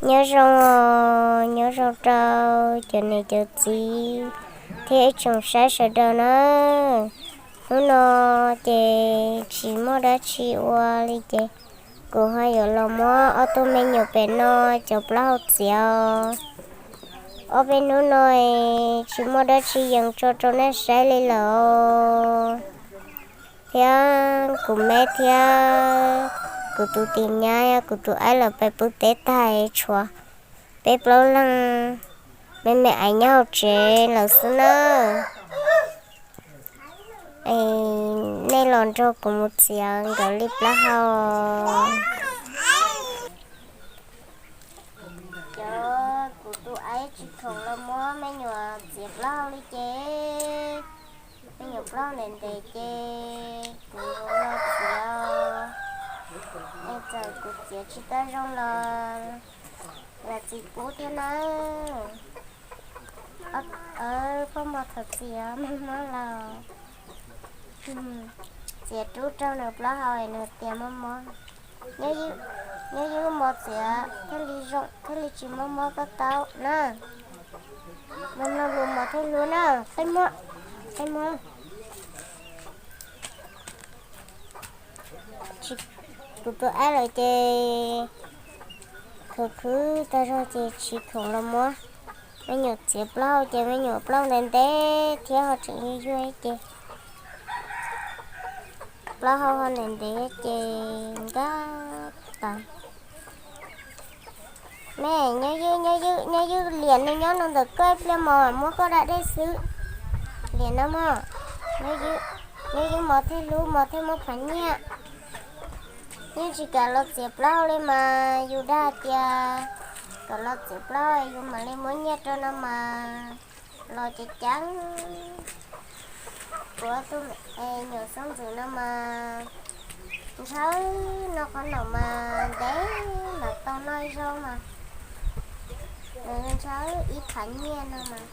Nyob zoo, nyob zoo rau cov niam cov txiv thiab ib tsoom saib sawv daws na. Hnub no ces tsis muaj dab tsi ua li ces kuv ho yuav los muab ob tug me nyuam pem no cov plaub hau txiav. Ob peb hnub no tsis muaj dab tsi yees tso rau nej saib li lawm. Thiab kuv me thiab kuv tus tis nyab, kuv tus aib lawv pais pw teb tag tshuav peb plaub leeg me me ais nyob hauv tsev lawm xwb na. Nej los nrog kuv mus txiav nkawd li plaub hau. Cov kuv tus aib tsis khoom los muab me nyuam txiav plaub hau li ces me nyuam plaub hau ntev ntev ces kuv los txiav. Txawm kuv txiav tsis tau zoo los lawv txiv pub thiab na. Poj mov thov txiav mov mov los txiav rub rau nws plaub hau es nws tias mov mov. Nyob ywb mov txiav thiaj li zoo thiaj li tsis mov mov tau tau na. Mov mloog lus mov thiaj hlub na. Qe mov, qe mov. Kuv tus aib lawm ces khwv khwv tag zog ces tsis khoom los muab me nyuam txiav plaub hau ces me nyuam plaub hau ntev ntev thiab ho tseem yuag yuag ces plaub hau ho ntev ntev ces nkag tas. Me nyob ywb, nyob ywb, nyob ywb liam nws nyob no ntawm koj ib pliag mov muab koj da dej xwb. Liam no mog, nyob ywb mov thiaj hlub mov thiaj muaj phav nyiaj. Yeej tsis kam los txiav plaub hau li mas yus dag tias kom los txiav plaub hau yus mam li muab nyiaj rau no mas los ceev ceev. Kuv tus me nyuam xeeb ntxwv no mas ntshaw noj qhob noom mas ntev mas tau noj ib zaug mas nws ntshaw ib phav nyiaj no mas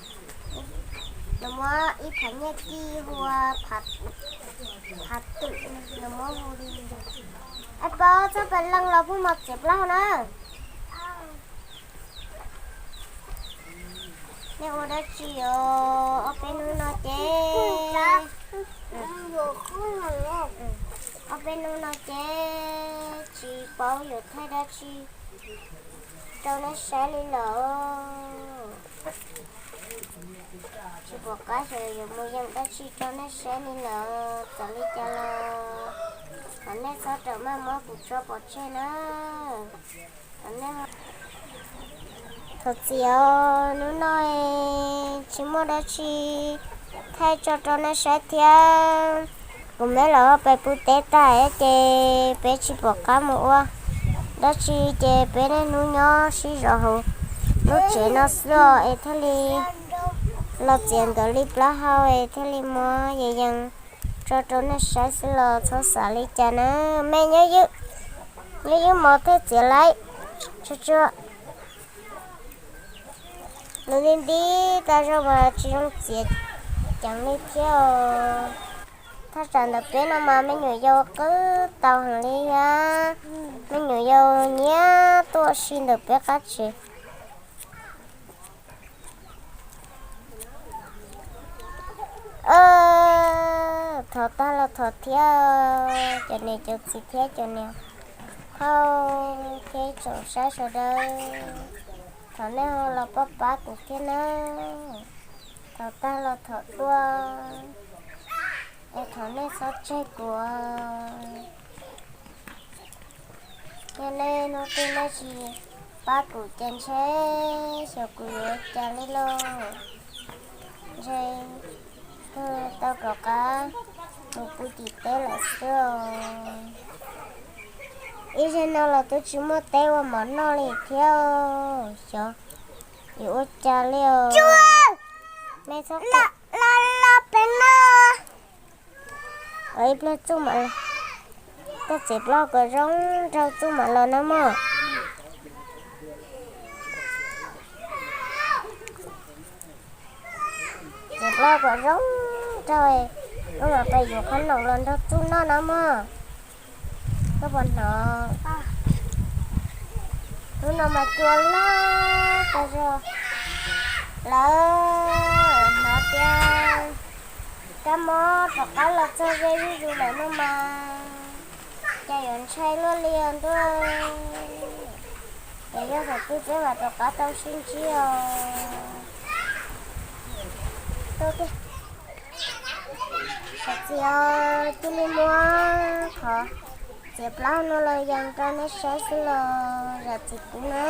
nws muab ib phav nyiaj kij hu ua phav twm, nws muab hu li. Aib Paub, txhob pes leej los pub mov txiav plaub hau na. Nej ua dab tsi os? Ob peb hnub no ces, ob peb hnub no ces tsis paub yuav thaij dab tsi rau nej saib li lawm. Tsis pom qab xyov yuav mus yees dab tsi rau nej saib li lawm. Txawm li cas los thov nej txhob rawm maj muab kuv tso pov tseg na. Thov txim os, hnub no tsis muaj dab tsi thaij tso rau nej saib thiab. Kuv me los pais pw teb tag ces peb tsis pom qab mus ua dab tsi ces peb niaj hnub nyob sib zov hauv lub tsev no xwb os es thiaj li los txiav nkawd li plaub hau es thiaj li muab yees yees tso rau nej saib xwb los txhob xav li cas na. Me nyob ywb, nyob ywb mov thiaj txiav laiv tsuag tsuag. Nws nti nti tas zog mas tsis zoo txiav ceev li thiab os. Thaj tsam ntawm peb no mas me nyuam yaus qwb tau heev li thiab. Me nyuam yaus nyiam tuaj si ntawm peb qab tsev. Thov tag los thov thiab, cov niam cov txiv thiab cov niam phauj thiab ib tsoom saib sawv daws, thov nej ho los pab pab kuv thiab na. Thov tag los thov tuaj, es thov nej txhob tseg kuv. Yog nej hnub twg nej tsis pab kuv ces ntshe xyov kuv yuav ua cas li lauj. Ntshe kawg tau rov qab mus pw tim teb lawm xwb os. Ib zaug no los twb tsis muaj teb ua mov noj li thiab, xyov yuav ua cas li os. Nej txhob, los peb no. Ib pliag txuj mam los, koj txiav plaub kom zoo nraug txuj mam los na mog. Txiav plaub kom zoo nraug, koj mam pais yuav qhob noom los nrog txuj noj na mog. Koj puas hnov? Hnub no mas cua loj tas zog lawm, hnov tias kab mob rov qab los txog ze zuj zus lawm no mas, cas yuav ntshai luaj li os ntuj. Ces yog thaum twg peb mam rov qab tau sib ntsib os. Txiv, cia li muab qhov txiav plaub no los yees rau nej saib xwb los zam txim kuv na.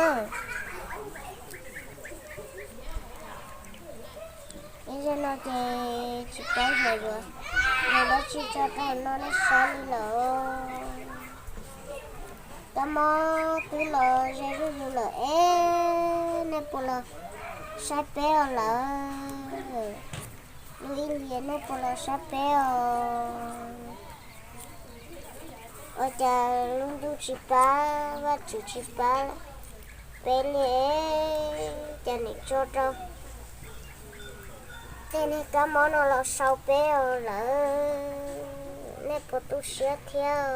Ib zaug no ces tsis paub hais yuav ua dab tsi tso rau no nej saib li lawm. Kab mob twb los ze zuj zus lawm es nej puas los saib peb os lawm? Lub ib hlis nej puas los saib peb os? Ua cas lub ntuj tsis pab, Vajtswv tsis pab peb li, cas nim tso rau tej niag kab mob no los sau peb os lawm? Nej puas tu siab thiab?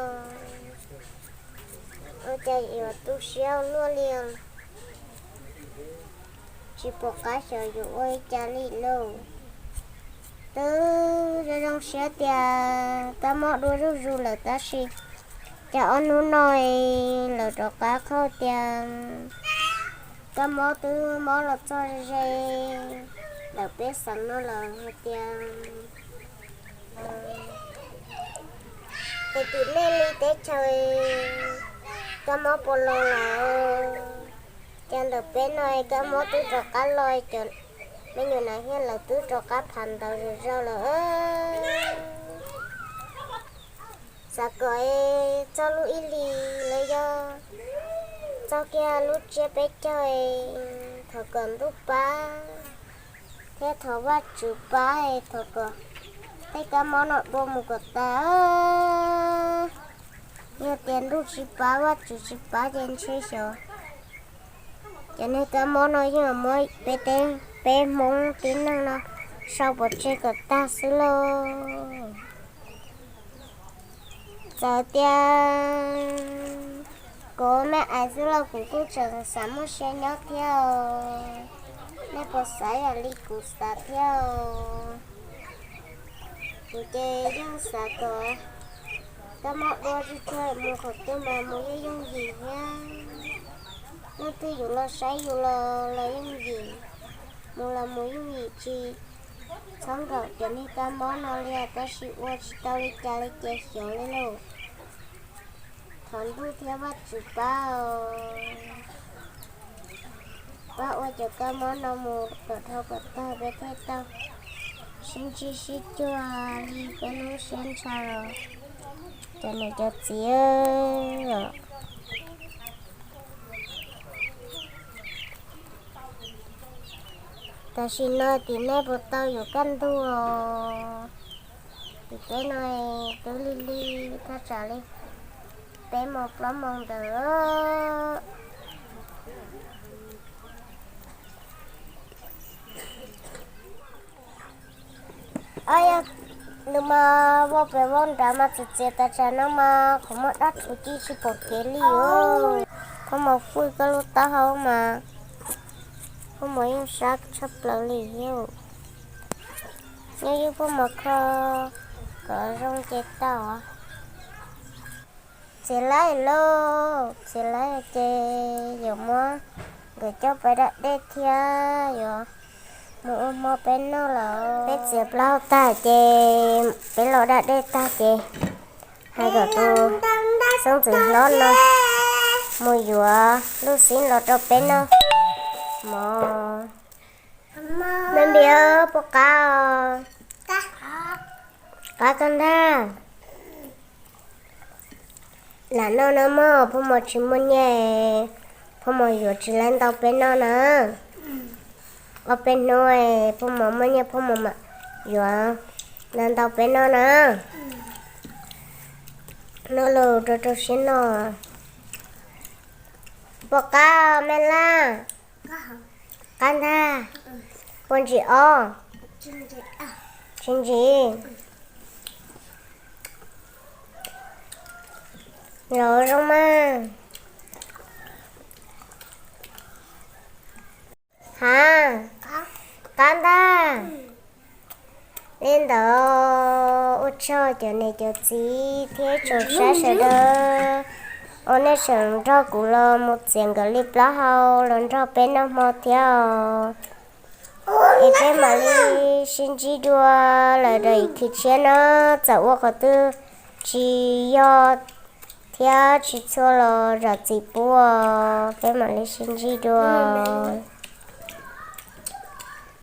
Ua cas yuav tu siab luaj li? Tsis pom qab xyov yuav ua li cas li lauj. Twb zoo zoo siab tias kab mob dua zuj zus lawm tab sis cas ob hnub no lawv rov qab qhau tias kab mob twb mob los txog ze ntawm peb xeev no lawm hais tias es tim nej li teb chaws kab mob puas los lawm? Cas ntawm peb no kab mob twb rov qab los, cov me nyuam nas hiab lawv twb rov qab pham ntawv zom zaws lawm. Xav kom txog lub ib hlis los yog txog kiag lub tsiab peb caug, thov kom ntuj pab thiab thov Vajtswv pab, thov kom tej kab mob no dua mus kom tas. Yog tias ntuj tsis pab, Vajtswv tsis pab ces ntshe xyov cov niag kab mob no yeej muab peb teb, peb Hmoob tib neeg no sau pov tseg kom tag xwb lauj. Txawm tias kuv me ais xwb los kuv kuj tseem xav muaj siab nyob thiab os. Nej puas xav ib yam li kuv xav thiab os? Kuv ces yeej xav kom kab mob dua tsuag tsuag mus qhov twg mas mus yooj yooj yim thiab. Leej twg yuav los saib yus los los yooj yim, mus los mus yooj yim tsis txhob nkaum cov niag kab mob no li, tab sis ua tsis tau li cas li ces xyov li lauj. Thov ntuj thiab Vajtswv pab os, pab ua cov kab mob no mus kom dhau kom tag peb thiaj tau sib ntsib sib cuag li peb lub siab ntshaw los cov niam cov txiv os. Tam sim no tim nej puas tau yuav kaj ntug os? Tim peb no twb lig lig thaj tsam li peb moos plaub moos ntawd. Ob, yog nws mas vau pem vau nrad mas txias txias tas tsam no mas qhov muag dab rhuv ci tsis pom kev li os. Phauj Mos fwj koj lub taub hau mas phauj Mos yeej sab tshaj plaws li thiab. Nyob ywj phauj Mos kho kom zoo ces tau. Txias laib lauj, txias laib ces yuav muab nkawd coj pais da dej thiab yuav mus ua hmo peb noj lawm. Peb txiav plaub hau tag ces peb los da dej tag ces hais kom tus xeeb ntxwv hlob no mus yuav lub xib los rau peb noj mov. Me npiav puas qab os? Qab kawg ntag. Lam noj no mog, phauj Mos tsis muaj nyiaj, phauj Mos yuav tsis laib ntau peb noj na. Ob peb hnub phauj Mos muaj nyiaj phauj Mos mam yuav ntau ntau peb noj na. Noj los rau rau siab noj. Puas qab me laj? Qab ntag. Puas ntsim ob? Tsis ntsim. Los zoo mas. Tsaug cov niam cov txiv thiab tsoom saib sawv daws uas nej tseem nrog kuv los mus txiav nkawd li plaub hau los nrog peb noj hmo thiab os. Es peb mam li sib ntsib dua lawm rau ib khi tshiab na, txawm ua qhov twg tsis yog thiab tsis txhua los zam txim pub os, peb mam li sib ntsib dua.